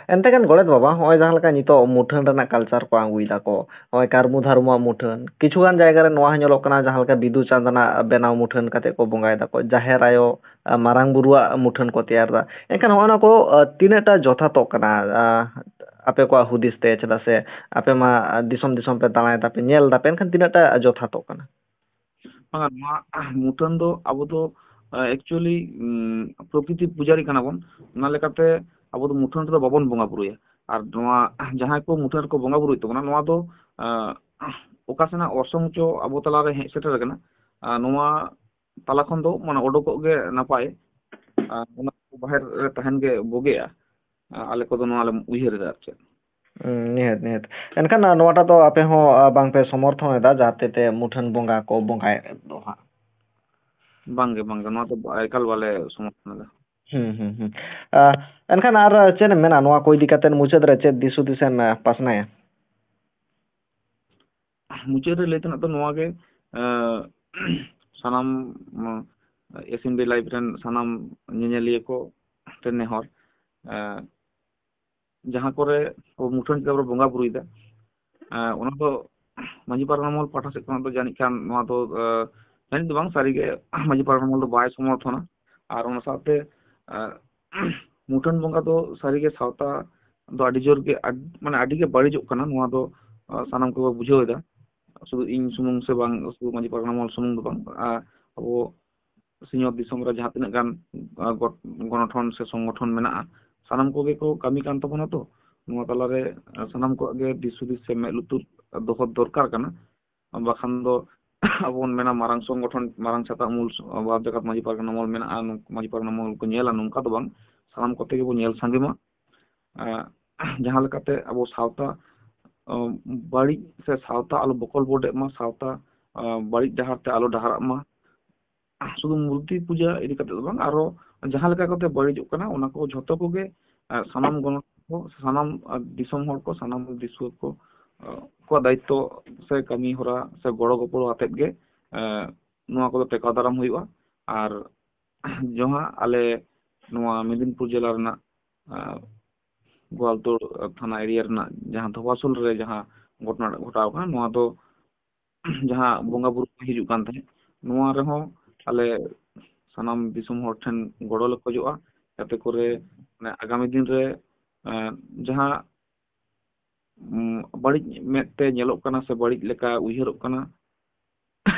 ᱮᱱᱛᱮ ᱠᱷᱟᱱ ᱜᱚᱰᱮᱛ ᱵᱟᱵᱟ, ᱱᱚᱜᱼᱚᱭ ᱡᱟᱦᱟᱸ ᱞᱮᱠᱟ ᱱᱤᱛᱚᱜ ᱢᱩᱴᱷᱟᱹᱱ ᱨᱮᱱᱟᱜ ᱠᱟᱞᱪᱟᱨ ᱠᱚ ᱟᱹᱜᱩᱭ ᱫᱟᱠᱚ, ᱱᱚᱜᱼᱚᱭ ᱠᱟᱹᱨᱢᱩ ᱫᱷᱟᱨᱢᱩᱣᱟᱜ ᱢᱩᱴᱷᱟᱹᱱ, ᱠᱤᱪᱷᱩ ᱜᱟᱱ ᱡᱟᱭᱜᱟ ᱨᱮ ᱱᱚᱣᱟ ᱦᱚᱸ ᱧᱮᱞᱚᱜ ᱠᱟᱱᱟ, ᱡᱟᱦᱟᱸ ᱞᱮᱠᱟ ᱵᱤᱫᱩ ᱪᱟᱸᱫᱟᱱᱟᱜ ᱵᱮᱱᱟᱣ ᱢᱩᱴᱷᱟᱹᱱ ᱠᱟᱛᱮ ᱠᱚ ᱵᱚᱸᱜᱟᱭ ᱫᱟᱠᱚ, ᱡᱟᱦᱮᱨ ᱟᱭᱳ, ᱢᱟᱨᱟᱝ ᱵᱩᱨᱩᱣᱟᱜ ᱢᱩᱴᱷᱟᱹᱱ ᱠᱚ ᱛᱮᱭᱟᱨ ᱫᱟ᱾ ᱮᱱᱠᱷᱟᱱ ᱱᱚᱜᱼᱚ ᱱᱚᱣᱟ ᱠᱚ ᱛᱤᱱᱟᱹᱜ ᱴᱟ ᱡᱚᱛᱷᱟᱛᱚᱜ ᱠᱟᱱᱟ ᱟᱯᱮ ᱠᱚᱣᱟᱜ ᱦᱩᱫᱤᱥ ᱛᱮ? ᱪᱮᱫᱟᱜ ᱥᱮ ᱟᱯᱮ ᱢᱟ ᱫᱤᱥᱚᱢ ᱫᱤᱥᱚᱢ ᱯᱮ ᱫᱟᱬᱟᱭ ᱫᱟᱯᱮ, ᱧᱮᱞ ᱫᱟᱯᱮ, ᱮᱱᱠᱷᱟᱱ ᱛᱤᱱᱟᱹᱜ ᱴᱟ ᱡᱚᱛᱷᱟᱛᱚᱜ ᱠᱟᱱᱟ? ᱵᱟᱝᱟ, ᱱᱚᱣᱟ ᱢᱩᱴᱷᱟᱹᱱ ᱫᱚ ᱟᱵᱚ ᱫᱚ ᱮᱠᱪᱩᱭᱮᱞᱤ ᱯᱨᱚᱠᱨᱤᱛᱤ ᱯᱩᱡᱟᱨᱤ ᱠᱟᱱᱟ ᱵᱚᱱ᱾ ᱚᱱᱟ ᱞᱮᱠᱟᱛᱮ ᱟᱵᱚ ᱫᱚ ᱢᱩᱴᱷᱟᱹᱱ ᱨᱮᱫᱚ ᱵᱟᱵᱚᱱ ᱵᱚᱸᱜᱟ ᱵᱩᱨᱩᱭᱟ᱾ ᱟᱨ ᱱᱚᱣᱟ ᱡᱟᱦᱟᱸᱭ ᱠᱚ ᱢᱩᱴᱷᱟᱹᱱ ᱨᱮᱠᱚ ᱵᱚᱸᱜᱟ ᱵᱩᱨᱩᱭᱮᱫ ᱛᱟᱵᱚᱱᱟ, ᱱᱚᱣᱟ ᱫᱚ ᱚᱠᱟ ᱥᱮᱱᱟᱜ ᱚᱨᱥᱚᱝ ᱪᱚ ᱟᱵᱚ ᱛᱟᱞᱟᱨᱮ ᱦᱮᱡ ᱥᱮᱴᱮᱨ ᱟᱠᱟᱱᱟ᱾ ᱱᱚᱣᱟ ᱛᱟᱞᱟ ᱠᱷᱚᱱ ᱫᱚ ᱢᱟᱱᱮ ᱚᱰᱚᱠᱚᱜ ᱜᱮ ᱱᱟᱯᱟᱭ, ᱚᱱᱟ ᱵᱟᱦᱮᱨ ᱨᱮ ᱛᱟᱦᱮᱱ ᱜᱮ ᱵᱩᱜᱤᱜᱼᱟ᱾ ᱟᱞᱮ ᱠᱚᱫᱚ ᱱᱚᱣᱟ ᱞᱮ ᱩᱭᱦᱟᱹᱨ ᱮᱫᱟ ᱟᱨ ᱪᱮᱫ᱾ ᱱᱤᱦᱟᱹᱛ, ᱱᱤᱦᱟᱹᱛ᱾ ᱮᱱᱠᱷᱟᱱ ᱱᱚᱣᱟᱴᱟᱜ ᱫᱚ ᱟᱯᱮ ᱦᱚᱸ ᱵᱟᱝᱯᱮ ᱥᱚᱢᱚᱨᱛᱷᱚᱱ ᱮᱫᱟ, ᱡᱟᱦᱟᱸ ᱛᱮ ᱢᱩᱴᱷᱟᱹᱱ ᱵᱚᱸᱜᱟ ᱠᱚ ᱵᱚᱸᱜᱟᱭᱮᱫ ᱫᱚ ᱦᱟᱸᱜ? ᱵᱟᱝᱜᱮ, ᱵᱟᱝᱜᱮ, ᱱᱚᱣᱟ ᱫᱚ ᱮᱠᱟᱞ ᱵᱟᱞᱮ ᱥᱚᱢᱚᱨᱛᱷᱚᱱ ᱮᱫᱟ᱾ ᱦᱩᱸ, ᱦᱩᱸ, ᱦᱩᱸ᱾ ᱮᱱᱠᱷᱟᱱ ᱟᱨ ᱪᱮᱫ ᱮᱢ ᱢᱮᱱᱟ ᱱᱚᱣᱟ ᱠᱚ ᱤᱫᱤ ᱠᱟᱛᱮ, ᱢᱩᱪᱟᱹᱫ ᱨᱮ ᱪᱮᱫ ᱫᱤᱥ ᱦᱩᱫᱤᱥ ᱮᱢ ᱯᱟᱥᱱᱟᱭᱟ? ᱢᱩᱪᱟᱹᱫ ᱨᱮ ᱞᱟᱹᱭ ᱛᱮᱱᱟᱜ ᱫᱚ ᱱᱚᱣᱟ ᱜᱮ, ᱥᱟᱱᱟᱢ ᱮᱥᱮᱢᱵᱞᱤ ᱞᱟᱭᱤᱵᱷ ᱨᱮᱱ ᱥᱟᱱᱟᱢ ᱧᱮᱧᱮᱞᱤᱭᱟᱹ ᱠᱚ ᱴᱷᱮᱱ ᱱᱮᱦᱚᱨ, ᱡᱟᱦᱟᱸ ᱠᱚᱨᱮ ᱟᱵᱚ ᱢᱩᱴᱷᱟᱹᱱ ᱪᱮᱛᱟᱱ ᱨᱮ ᱵᱚᱸᱜᱟ ᱵᱩᱨᱩᱭᱮᱫᱟ, ᱚᱱᱟ ᱫᱚ ᱢᱟᱹᱡᱷᱤ ᱯᱟᱨᱜᱟᱱᱟ ᱢᱚᱦᱚᱞ ᱯᱟᱦᱴᱟ ᱥᱮᱫ ᱠᱷᱚᱱᱟᱜ ᱫᱚ ᱡᱟᱹᱱᱤᱡ ᱠᱷᱟᱱ ᱱᱚᱣᱟ ᱫᱚ, ᱡᱟᱹᱱᱤᱡ ᱫᱚ ᱵᱟᱝ, ᱥᱟᱹᱨᱤᱜᱮ ᱢᱟᱹᱡᱷᱤ ᱯᱟᱨᱜᱟᱱᱟ ᱢᱚᱦᱚᱞ ᱫᱚ ᱵᱟᱭ ᱥᱚᱢᱚᱨᱛᱷᱚᱱᱟ᱾ ᱟᱨ ᱚᱱᱟ ᱥᱟᱶᱛᱮ ᱢᱩᱴᱷᱟᱹᱱ ᱵᱚᱸᱜᱟ ᱫᱚ ᱥᱟᱹᱨᱤᱜᱮ ᱥᱟᱶᱛᱟ ᱫᱚ ᱟᱹᱰᱤ ᱡᱳᱨ ᱜᱮ, ᱢᱟᱱᱮ ᱟᱹᱰᱤ ᱜᱮ ᱵᱟᱹᱲᱤᱡᱚᱜ ᱠᱟᱱᱟ, ᱱᱚᱣᱟ ᱫᱚ ᱥᱟᱱᱟᱢ ᱠᱚᱠᱚ ᱵᱩᱡᱷᱟᱹᱣ ᱮᱫᱟ᱾ ᱥᱩᱫᱷᱩ ᱤᱧ ᱥᱩᱢᱩᱝ ᱥᱮ ᱵᱟᱝ, ᱥᱩᱫᱷᱩ ᱢᱟᱹᱡᱷᱤ ᱯᱟᱨᱜᱟᱱᱟ ᱢᱚᱦᱚᱞ ᱥᱩᱢᱩᱝ ᱫᱚ ᱵᱟᱝ, ᱟᱵᱚ ᱥᱤᱧᱚᱛ ᱫᱤᱥᱚᱢ ᱨᱮ ᱡᱟᱦᱟᱸ ᱛᱤᱱᱟᱹᱜ ᱜᱟᱱ ᱜᱚᱱᱚᱴᱷᱚᱱ ᱥᱮ ᱥᱚᱝᱜᱚᱴᱷᱚᱱ ᱢᱮᱱᱟᱜᱼᱟ, ᱥᱟᱱᱟᱢ ᱠᱚᱜᱮ ᱠᱚ ᱠᱟᱹᱢᱤ ᱠᱟᱱ ᱛᱟᱵᱚᱱᱟ᱾ ᱛᱚ ᱱᱚᱣᱟ ᱛᱟᱞᱟᱨᱮ ᱥᱟᱱᱟᱢ ᱠᱚᱣᱟᱜ ᱜᱮ ᱫᱤᱥ ᱦᱩᱫᱤᱥ ᱥᱮ ᱢᱮᱫ ᱞᱩᱛᱩᱨ ᱫᱚᱦᱚ ᱫᱚᱨᱠᱟᱨ ᱠᱟᱱᱟ᱾ ᱵᱟᱠᱷᱟᱱ ᱫᱚ ᱟᱵᱚ ᱵᱚᱱ ᱢᱮᱱᱟ ᱢᱟᱨᱟᱝ ᱥᱚᱝᱜᱚᱴᱷᱚᱱ, ᱢᱟᱨᱟᱝ ᱪᱷᱟᱛᱟ ᱩᱢᱩᱞ ᱵᱟᱨ ᱡᱟᱠᱟᱛ ᱢᱟᱹᱡᱷᱤ ᱯᱟᱨᱜᱟᱱᱟ ᱢᱚᱦᱚᱞ ᱢᱮᱱᱟᱜᱼᱟ, ᱢᱟᱹᱡᱷᱤ ᱯᱟᱨᱜᱟᱱᱟ ᱢᱚᱦᱚᱞ ᱠᱚ ᱧᱮᱞᱟ, ᱱᱚᱝᱠᱟ ᱫᱚ ᱵᱟᱝ᱾ ᱥᱟᱱᱟᱢ ᱠᱚᱛᱮ ᱜᱮᱵᱚᱱ ᱧᱮᱞ ᱥᱟᱸᱜᱮ ᱢᱟ᱾ ᱡᱟᱦᱟᱸ ᱞᱮᱠᱟᱛᱮ ᱟᱵᱚ ᱥᱟᱶᱛᱟ ᱵᱟᱹᱲᱤᱡ ᱥᱮ ᱥᱟᱶᱛᱟ ᱟᱞᱚ ᱵᱚᱠᱚᱞ ᱵᱚᱰᱮᱜ ᱢᱟ, ᱥᱟᱶᱛᱟ ᱵᱟᱹᱲᱤᱡ ᱰᱟᱦᱟᱨ ᱛᱮ ᱟᱞᱚ ᱰᱟᱦᱟᱨᱟᱜ ᱢᱟ᱾ ᱥᱩᱫᱷᱩ ᱢᱩᱨᱛᱤ ᱯᱩᱡᱟᱹ ᱤᱫᱤ ᱠᱟᱛᱮ ᱫᱚ ᱵᱟᱝ, ᱟᱨᱚ ᱡᱟᱦᱟᱸ ᱞᱮᱠᱟ ᱠᱟᱛᱮ ᱵᱟᱹᱲᱤᱡᱚᱜ ᱠᱟᱱᱟ, ᱚᱱᱟ ᱠᱚ ᱡᱷᱚᱛᱚ ᱠᱚᱜᱮ ᱥᱟᱱᱟᱢ ᱜᱚᱱᱚ ᱠᱚ, ᱥᱟᱱᱟᱢ ᱫᱤᱥᱚᱢ ᱦᱚᱲ ᱠᱚ, ᱥᱟᱱᱟᱢ ᱫᱤᱥᱩᱣᱟᱹ ᱠᱚ ᱠᱚᱣᱟᱜ ᱫᱟᱭᱤᱛᱛᱚ ᱥᱮ ᱠᱟᱹᱢᱤ ᱦᱚᱨᱟ ᱥᱮ ᱜᱚᱲᱚ ᱜᱚᱯᱚᱲᱚ ᱟᱛᱮᱫ ᱜᱮ ᱱᱚᱣᱟ ᱠᱚᱫᱚ ᱴᱮᱠᱟᱣ ᱫᱟᱨᱟᱢ ᱦᱩᱭᱩᱜᱼᱟ᱾ ᱟᱨ ᱡᱟᱦᱟᱸ ᱟᱞᱮ ᱱᱚᱣᱟ ᱢᱮᱫᱤᱱᱯᱩᱨ ᱡᱮᱞᱟ ᱨᱮᱱᱟᱜ ᱜᱳᱣᱟᱞᱛᱳᱲ ᱛᱷᱟᱱᱟ ᱮᱨᱤᱭᱟ ᱨᱮᱱᱟᱜ ᱡᱟᱦᱟᱸ ᱫᱷᱚᱵᱟᱥᱳᱞ ᱨᱮ ᱡᱟᱦᱟᱸ ᱜᱷᱚᱴᱚᱱᱟ ᱜᱷᱚᱴᱟᱣ ᱠᱟᱱᱟ, ᱱᱚᱣᱟ ᱫᱚ ᱡᱟᱦᱟᱸ ᱵᱚᱸᱜᱟ ᱵᱩᱨᱩ ᱠᱚ ᱦᱤᱡᱩᱜ ᱠᱟᱱ ᱛᱟᱦᱮᱸᱫ, ᱱᱚᱣᱟ ᱨᱮᱦᱚᱸ ᱟᱞᱮ ᱥᱟᱱᱟᱢ ᱫᱤᱥᱚᱢ ᱦᱚᱲ ᱴᱷᱮᱱ ᱜᱚᱲᱚ ᱞᱮ ᱠᱷᱚᱡᱚᱜᱼᱟ, ᱡᱟᱛᱮ ᱠᱚᱨᱮ ᱢᱟᱱᱮ ᱟᱜᱟᱢᱤ ᱫᱤᱱ ᱨᱮ, ᱮᱸ, ᱡᱟᱦᱟᱸ, ᱩᱢ, ᱵᱟᱹᱲᱤᱡ ᱢᱮᱫ ᱛᱮ ᱧᱮᱞᱚᱜ ᱠᱟᱱᱟ ᱥᱮ ᱵᱟᱹᱲᱤᱡ ᱞᱮᱠᱟ ᱩᱭᱦᱟᱹᱨᱚᱜ ᱠᱟᱱᱟ,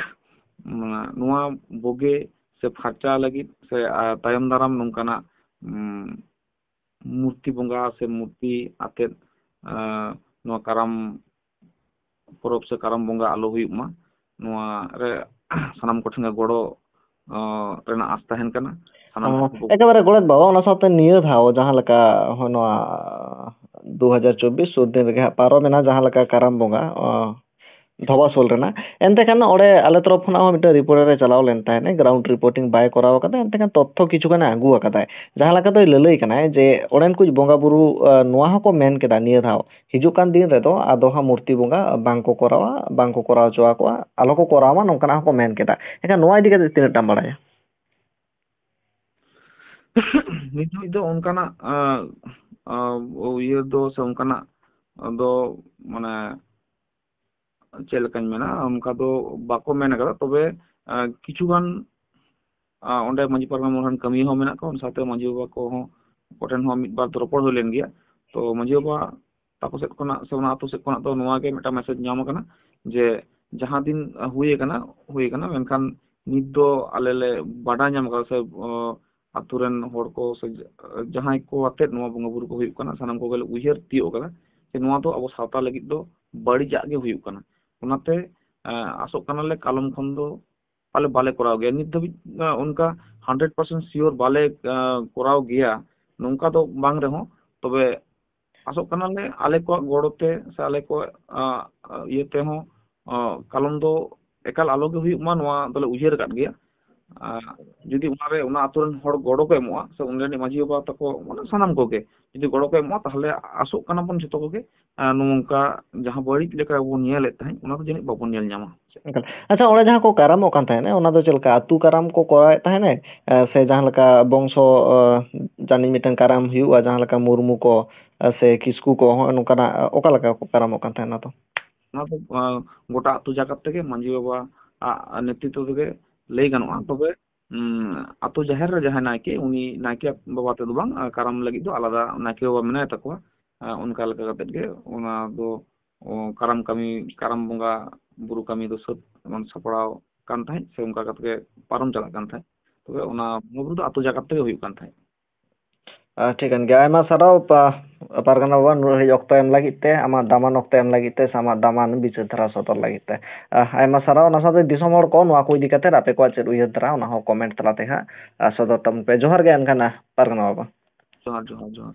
ᱱᱚᱣᱟ ᱵᱩᱜᱤ ᱥᱮ ᱯᱷᱟᱨᱪᱟ ᱞᱟᱹᱜᱤᱫ ᱥᱮ, ᱟ, ᱛᱟᱭᱚᱢ ᱫᱟᱨᱟᱢ ᱱᱚᱝᱠᱟᱱᱟᱜ, ᱩᱢ, ᱢᱩᱨᱛᱤ ᱵᱚᱸᱜᱟ ᱥᱮ ᱢᱩᱨᱛᱤ ᱟᱛᱮᱫ, ᱟ, ᱱᱚᱣᱟ ᱠᱟᱨᱟᱢ ᱯᱚᱨᱚᱵᱽ ᱥᱮ ᱠᱟᱨᱟᱢ ᱵᱚᱸᱜᱟ ᱟᱞᱚ ᱦᱩᱭᱩᱜ ᱢᱟ, ᱱᱚᱣᱟ ᱨᱮ ᱥᱟᱱᱟᱢ ᱠᱚᱴᱷᱮᱱ ᱜᱮ ᱜᱚᱲᱚ, ᱟ, ᱨᱮᱱᱟᱜ ᱟᱸᱥ ᱛᱟᱦᱮᱱ ᱠᱟᱱᱟ ᱥᱟᱱᱟᱢ ᱚ, ᱠᱚ᱾ ᱮᱠᱮᱵᱟᱨᱮ ᱜᱚᱲᱚ ᱵᱟᱵᱟ, ᱚᱱᱟ ᱥᱟᱶᱛᱮ ᱱᱤᱭᱟᱹ ᱫᱷᱟᱣ ᱡᱟᱦᱟᱸ ᱞᱮᱠᱟ ᱦᱚᱸ ᱱᱚᱣᱟ ᱫᱩ ᱦᱟᱡᱟᱨ ᱪᱚᱵᱵᱤᱥ ᱥᱩᱨ ᱫᱤᱱ ᱨᱮᱜᱮ ᱦᱟᱸᱜ ᱯᱟᱨᱚᱢᱮᱱᱟ, ᱡᱟᱦᱟᱸ ᱞᱮᱠᱟ ᱠᱟᱨᱟᱢ ᱵᱚᱸᱜᱟ, ᱚ, ᱫᱷᱚᱵᱟᱥᱳᱞ ᱨᱮᱱᱟᱜ, ᱮᱱᱛᱮ ᱠᱷᱟᱱ ᱚᱸᱰᱮ ᱟᱞᱮ ᱛᱚᱨᱚᱯ ᱠᱷᱚᱱᱟᱜ ᱦᱚᱸ ᱢᱤᱫᱴᱮᱱ ᱨᱤᱯᱳᱨᱴᱟᱨ ᱮ ᱪᱟᱞᱟᱣ ᱞᱮᱱ ᱛᱟᱦᱮᱸᱫ, ᱜᱨᱟᱣᱩᱱᱰ ᱨᱤᱯᱳᱨᱴᱤᱝ ᱵᱟᱭ ᱠᱚᱨᱟᱣ ᱟᱠᱟᱫᱟ, ᱮᱱᱛᱮ ᱠᱷᱟᱱ ᱛᱚᱛᱛᱷᱚ ᱠᱤᱪᱷᱩ ᱜᱟᱱᱮ ᱟᱹᱜᱩ ᱟᱠᱟᱫᱟᱭ᱾ ᱡᱟᱦᱟᱸ ᱞᱮᱠᱟ ᱫᱚᱭ ᱞᱟᱹᱞᱟᱹᱭ ᱠᱟᱱᱟᱭ ᱡᱮ ᱚᱸᱰᱮᱱ ᱠᱚ ᱵᱚᱸᱜᱟ ᱵᱩᱨᱩ, ᱟ, ᱱᱚᱣᱟ ᱦᱚᱸᱠᱚ ᱢᱮᱱ ᱠᱮᱫᱟ ᱱᱤᱭᱟᱹ ᱫᱷᱟᱣ ᱦᱤᱡᱩᱜ ᱠᱟᱱ ᱫᱤᱱ ᱨᱮᱫᱚ ᱟᱫᱚ ᱦᱟᱸᱜ ᱢᱩᱨᱛᱤ ᱵᱚᱸᱜᱟ ᱵᱟᱝ ᱠᱚ ᱠᱚᱨᱟᱣᱟ, ᱵᱟᱝ ᱠᱚ ᱠᱚᱨᱟᱣ ᱦᱚᱪᱚ ᱟᱠᱚᱣᱟ, ᱟᱞᱚ ᱠᱚ ᱠᱚᱨᱟᱣ ᱢᱟ, ᱱᱚᱝᱠᱟᱱᱟᱜ ᱦᱚᱸᱠᱚ ᱢᱮᱱ ᱠᱮᱫᱟ᱾ ᱮᱱᱠᱷᱟᱱ ᱱᱚᱣᱟ ᱤᱫᱤ ᱠᱟᱛᱮ ᱛᱤᱱᱟᱹᱜ ᱴᱟᱢ ᱵᱟᱲᱟᱭᱟ? ᱱᱤᱛ ᱫᱷᱟᱹᱵᱤᱡ ᱫᱚ ᱚᱱᱠᱟᱱᱟᱜ, ᱟ, ᱟ, ᱤᱭᱟᱹ ᱫᱚ ᱥᱮ ᱚᱱᱠᱟᱱᱟᱜ ᱫᱚ ᱢᱟᱱᱮ ᱪᱮᱫ ᱞᱮᱠᱟᱧ ᱢᱮᱱᱟ, ᱚᱱᱠᱟ ᱫᱚ ᱵᱟᱠᱚ ᱢᱮᱱ ᱟᱠᱟᱫᱟ᱾ ᱛᱚᱵᱮ, ᱟ, ᱠᱤᱪᱷᱩ ᱜᱟᱱ, ᱟ, ᱚᱸᱰᱮ ᱢᱟᱹᱡᱷᱤ ᱯᱟᱨᱜᱟᱱᱟ ᱢᱚᱦᱚᱞ ᱨᱮᱱ ᱠᱟᱹᱢᱤᱭᱟᱹ ᱦᱚᱸ ᱢᱮᱱᱟᱜ ᱠᱚᱣᱟ, ᱚᱱᱟ ᱥᱟᱶᱛᱮ ᱢᱟᱹᱡᱷᱤ ᱵᱟᱵᱟ ᱠᱚᱦᱚᱸ, ᱠᱚᱴᱷᱮᱱ ᱦᱚᱸ ᱢᱤᱫ ᱵᱟᱨ ᱫᱚ ᱨᱚᱯᱚᱲ ᱦᱩᱭ ᱞᱮᱱ ᱜᱮᱭᱟ᱾ ᱛᱚ ᱢᱟᱹᱡᱷᱤ ᱵᱟᱵᱟ ᱛᱟᱠᱚ ᱥᱮᱫ ᱠᱷᱚᱱᱟᱜ ᱥᱮ ᱚᱱᱟ ᱟᱹᱛᱩ ᱥᱮᱫ ᱠᱷᱚᱱᱟᱜ ᱫᱚ ᱱᱚᱣᱟ ᱜᱮ ᱢᱤᱫᱴᱟᱝ ᱢᱮᱥᱮᱡᱽ ᱧᱟᱢ ᱟᱠᱟᱱᱟ ᱡᱮ ᱡᱟᱦᱟᱸ ᱫᱤᱱ ᱦᱩᱭ ᱟᱠᱟᱱᱟ, ᱦᱩᱭ ᱟᱠᱟᱱᱟ, ᱢᱮᱱᱠᱷᱟᱱ ᱱᱤᱛ ᱫᱚ ᱟᱞᱮ ᱞᱮ ᱵᱟᱰᱟᱭ ᱧᱟᱢ ᱟᱠᱟᱫᱟ ᱥᱮ, ᱚ, ᱟᱹᱛᱩ ᱨᱮᱱ ᱦᱚᱲ ᱠᱚ ᱥᱮ ᱡᱟᱦᱟᱸᱭ ᱠᱚ ᱟᱛᱮᱫ ᱱᱚᱣᱟ ᱵᱚᱸᱜᱟ ᱵᱩᱨᱩ ᱠᱚ ᱦᱩᱭᱩᱜ ᱠᱟᱱᱟ, ᱥᱟᱱᱟᱢ ᱠᱚᱜᱮ ᱞᱮ ᱩᱭᱦᱟᱹᱨ ᱛᱤᱭᱳᱜ ᱟᱠᱟᱫᱟ ᱡᱮ ᱱᱚᱣᱟ ᱫᱚ ᱟᱵᱚ ᱥᱟᱶᱛᱟ ᱞᱟᱹᱜᱤᱫ ᱫᱚ ᱵᱟᱹᱲᱤᱡᱟᱜ ᱜᱮ ᱦᱩᱭᱩᱜ ᱠᱟᱱᱟ᱾ ᱚᱱᱟᱛᱮ, ᱮ, ᱟᱥᱚᱜ ᱠᱟᱱᱟᱞᱮ ᱠᱟᱞᱚᱢ ᱠᱷᱚᱱ ᱫᱚ ᱯᱟᱞᱮ ᱵᱟᱞᱮ ᱠᱚᱨᱟᱣ ᱜᱮᱭᱟ᱾ ᱱᱤᱛ ᱫᱷᱟᱹᱵᱤᱡ, ᱮ, ᱚᱱᱠᱟ hundred percent sure ᱵᱟᱞᱮ, ᱮ, ᱠᱚᱨᱟᱣ ᱜᱮᱭᱟ, ᱱᱚᱝᱠᱟ ᱫᱚ ᱵᱟᱝ ᱨᱮᱦᱚᱸ, ᱛᱚᱵᱮ ᱟᱥᱚᱜ ᱠᱟᱱᱟᱞᱮ ᱟᱞᱮ ᱠᱚᱣᱟᱜ ᱜᱚᱲᱚ ᱛᱮ ᱥᱮ ᱟᱞᱮ ᱠᱚᱣᱟᱜ, ᱟ, ᱤᱭᱟᱹ ᱛᱮᱦᱚᱸ, ᱟ, ᱠᱟᱞᱚᱢ ᱫᱚ ᱮᱠᱟᱞ ᱟᱞᱚ ᱜᱮ ᱦᱩᱭᱩᱜ ᱢᱟ, ᱱᱚᱣᱟ ᱫᱚᱞᱮ ᱩᱭᱦᱟᱹᱨ ᱟᱠᱟᱫ ᱜᱮᱭᱟ᱾ ᱟᱨ ᱡᱩᱫᱤ ᱚᱱᱟᱨᱮ ᱚᱱᱟ ᱟᱛᱳ ᱨᱮᱱ ᱦᱚᱲ ᱜᱚᱲᱚ ᱠᱚ ᱮᱢᱚᱜᱼᱟ, ᱥᱮ ᱩᱱᱤ ᱨᱮᱱ ᱢᱟᱹᱡᱷᱤ ᱵᱟᱵᱟ ᱛᱟᱠᱚ, ᱢᱟᱱᱮ ᱥᱟᱱᱟᱢ ᱠᱚᱜᱮ ᱡᱩᱫᱤ ᱜᱚᱲᱚ ᱠᱚ ᱮᱢᱚᱜᱼᱟ, ᱛᱟᱦᱚᱞᱮ ᱟᱥᱚᱜ ᱠᱟᱱᱟ ᱵᱚᱱ ᱡᱷᱚᱛᱚ ᱠᱚᱜᱮ, ᱟᱨ ᱱᱚᱝᱠᱟ ᱡᱟᱦᱟᱸ ᱵᱟᱹᱲᱤᱡ ᱞᱮᱠᱟ ᱵᱚᱱ ᱧᱮᱞᱮᱫ ᱛᱟᱦᱮᱸᱫ, ᱚᱱᱟ ᱫᱚ ᱡᱟᱹᱱᱤᱡ ᱵᱟᱵᱚᱱ ᱧᱮᱞ ᱧᱟᱢᱟ᱾ ᱮᱠᱟᱞ᱾ ᱟᱪᱪᱷᱟ, ᱚᱸᱰᱮ ᱡᱟᱦᱟᱸ ᱠᱚ ᱠᱟᱨᱟᱢᱚᱜ ᱠᱟᱱ ᱛᱟᱦᱮᱸᱫ, ᱚᱱᱟ ᱫᱚ ᱪᱮᱫ ᱞᱮᱠᱟ ᱟᱹᱛᱩ ᱠᱟᱨᱟᱢ ᱠᱚ ᱠᱚᱨᱟᱣᱮᱫ ᱛᱟᱦᱮᱸᱫ, ᱮ, ᱥᱮ ᱡᱟᱦᱟᱸ ᱞᱮᱠᱟ ᱵᱚᱝᱥᱚ, ᱮ, ᱡᱟᱹᱱᱤᱡ ᱢᱤᱫᱴᱟᱝ ᱠᱟᱨᱟᱢ ᱦᱩᱭᱩᱜᱼᱟ, ᱡᱟᱦᱟᱸ ᱞᱮᱠᱟ ᱢᱩᱨᱢᱩ ᱠᱚ, ᱮ, ᱥᱮ ᱠᱤᱥᱠᱩ ᱠᱚ, ᱦᱚᱸᱜᱼᱚ ᱱᱚᱝᱠᱟᱱᱟᱜ, ᱮ, ᱚᱠᱟ ᱞᱮᱠᱟ ᱠᱚ ᱠᱟᱨᱟᱢᱚᱜ ᱠᱟᱱ ᱛᱟᱦᱮᱸᱫ ᱚᱱᱟ ᱫᱚ? ᱚᱱᱟ ᱫᱚ, ᱮ, ᱜᱚᱴᱟ ᱟᱹᱛᱩ ᱡᱟᱠᱟᱛ ᱛᱮᱜᱮ ᱢᱟᱹᱡᱷᱤ ᱵᱟᱵᱟ ᱟᱜ ᱱᱮᱛᱨᱤᱛᱵ ᱛᱮᱜᱮ ᱞᱟᱹᱭ ᱜᱟᱱᱚᱜᱼᱟ᱾ ᱛᱚᱵᱮ, ᱩᱸ, ᱟᱹᱛᱩ ᱡᱟᱦᱮᱨ ᱨᱮ ᱡᱟᱦᱟᱸᱭ ᱱᱟᱭᱠᱮ, ᱩᱱᱤ ᱱᱟᱭᱠᱮ ᱵᱟᱵᱟ ᱛᱮᱫᱚ ᱵᱟᱝ, ᱟᱨ ᱠᱟᱨᱟᱢ ᱞᱟᱹᱜᱤᱫ ᱫᱚ ᱟᱞᱟᱫᱟ ᱱᱟᱭᱠᱮ ᱵᱟᱵᱟ ᱢᱮᱱᱟᱭ ᱛᱟᱠᱚᱣᱟ᱾ ᱟᱨ ᱚᱱᱠᱟ ᱞᱮᱠᱟ ᱠᱟᱛᱮᱫ ᱜᱮ ᱚᱱᱟ ᱫᱚ, ᱚ, ᱠᱟᱨᱟᱢ ᱠᱟᱹᱢᱤ, ᱠᱟᱨᱟᱢ ᱵᱚᱸᱜᱟ ᱵᱩᱨᱩ ᱠᱟᱹᱢᱤ ᱫᱚ ᱥᱟᱹᱛ ᱮᱢᱟᱱ ᱥᱟᱯᱲᱟᱣ ᱠᱟᱱ ᱛᱟᱦᱮᱸᱫ, ᱥᱮ ᱚᱱᱠᱟ ᱠᱟᱛᱮ ᱜᱮ ᱯᱟᱨᱚᱢ ᱪᱟᱞᱟᱜ ᱠᱟᱱ ᱛᱟᱦᱮᱸᱫ᱾ ᱛᱚᱵᱮ ᱚᱱᱟ ᱵᱚᱸᱜᱟ ᱵᱩᱨᱩ ᱫᱚ ᱟᱹᱛᱩ ᱡᱟᱠᱟᱛ ᱛᱮᱜᱮ ᱦᱩᱭᱩᱜ ᱠᱟᱱ ᱛᱟᱦᱮᱸᱫ᱾ ᱟᱨ ᱴᱷᱤᱠ ᱠᱟᱱ ᱜᱮᱭᱟ, ᱟᱭᱢᱟ ᱥᱟᱨᱦᱟᱣ ᱯᱟ-, ᱯᱟᱨᱜᱟᱱᱟ ᱵᱟᱵᱟ, ᱱᱩᱱᱟᱹᱜ ᱜᱷᱟᱹᱲᱤᱡ ᱚᱠᱛᱚ ᱮᱢ ᱞᱟᱹᱜᱤᱫ ᱛᱮ, ᱟᱢᱟᱜ ᱫᱟᱢᱟᱱ ᱚᱠᱛᱚ ᱮᱢ ᱞᱟᱹᱜᱤᱫ ᱛᱮ, ᱥᱮ ᱟᱢᱟᱜ ᱫᱟᱢᱟᱱ ᱵᱤᱪᱟᱹᱨ ᱫᱷᱟᱨᱟ ᱥᱚᱫᱚᱨ ᱞᱟᱹᱜᱤᱫ ᱛᱮ᱾ ᱟᱦ, ᱟᱭᱢᱟ ᱥᱟᱨᱦᱟᱣ᱾ ᱚᱱᱟ ᱥᱟᱶᱛᱮ ᱫᱤᱥᱚᱢ ᱦᱚᱲ ᱠᱚ ᱱᱚᱣᱟ ᱠᱚ ᱤᱫᱤ ᱠᱟᱛᱮ ᱟᱯᱮ ᱠᱚᱣᱟᱜ ᱪᱮᱫ ᱩᱭᱦᱟᱹᱨ ᱫᱷᱟᱨᱟ, ᱚᱱᱟ ᱦᱚᱸ comment ᱛᱟᱞᱟᱛᱮ ᱦᱟᱸᱜ, ᱟᱦ, ᱥᱚᱫᱚᱨ ᱛᱟᱵᱚᱱ ᱯᱮ᱾ ᱡᱚᱦᱟᱨ ᱜᱮ ᱮᱱᱠᱷᱟᱱ, ᱟᱦ, ᱯᱟᱨᱜᱟᱱᱟ ᱵᱟᱵᱟ᱾ ᱡᱚᱦᱟᱨ, ᱡᱚᱦᱟᱨ, ᱡᱚᱦᱟᱨ᱾